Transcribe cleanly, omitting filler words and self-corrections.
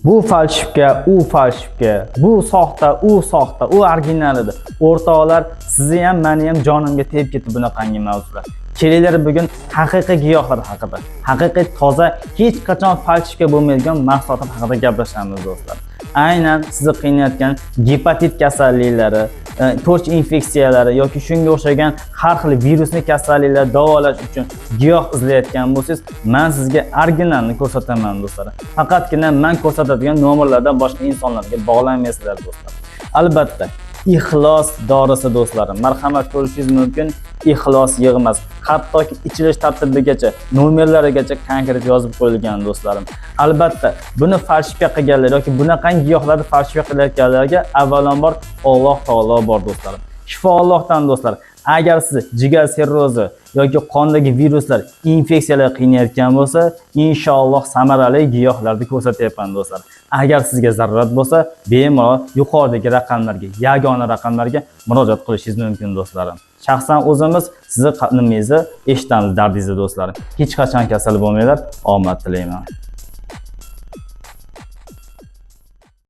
Bu фальшивка, u фальшивка, bu soxta, u soxta, u original edi. O'rtoqlar, sizni ham, meni ham jonimga tegib ketdi bunaqangi mavzular. Kelinglar, bugun haqiqiy giyohlar haqida, haqiqiy toza, hech qachon фальшивка bo'lmaydigan mahsulotlar haqida gaplashamiz, do'stlar. Aynan sizni qiynayotgan gepatit kasalliklari, TORCH infeksiyalari yoki shunga o'xshagan har xil virusli kasalliklar davolash uchun giyoh izlayotgan bo'lsangiz, men sizga originalni ko'rsataman, do'stlar. Faqatgina men ko'rsatadigan nomerlardan boshqa insonlarga bog'lanmaysizlar, do'stlar. Albatta, Ixlos dorisi, do'stlarim. Marhamat, ko'rishingiz mumkin, Ixlos yig'mas. Hattoki ichilish tartibigacha, nomerlarigacha konkret yozib qo'yilgan, do'stlarim. Albatta, buni фальшивка qilganlar yoki bunaqangi giyohlarni фальшивка qilayotganlarga avvalambor Alloh taolo bor, do'stlarim. Shifo Allohdan, do'stlar. Agar siz jigar sirrozi yoki qondagi viruslar, infeksiyalar qiynayotgan bo'lsa, inshaalloh samarali giyohlarni ko'rsatyapman, do'stlar. Agar sizga zarurat bo'lsa, bemalol yuqoridagi raqamlarga, yagona raqamlarga murojaat qilishingiz mumkin, do'stlarim. Shaxsan o'zimiz sizni nimangizni eshitamiz, dardingizni, do'stlarim. Hech qachon kasal bo'lmanglar, omad tilayman.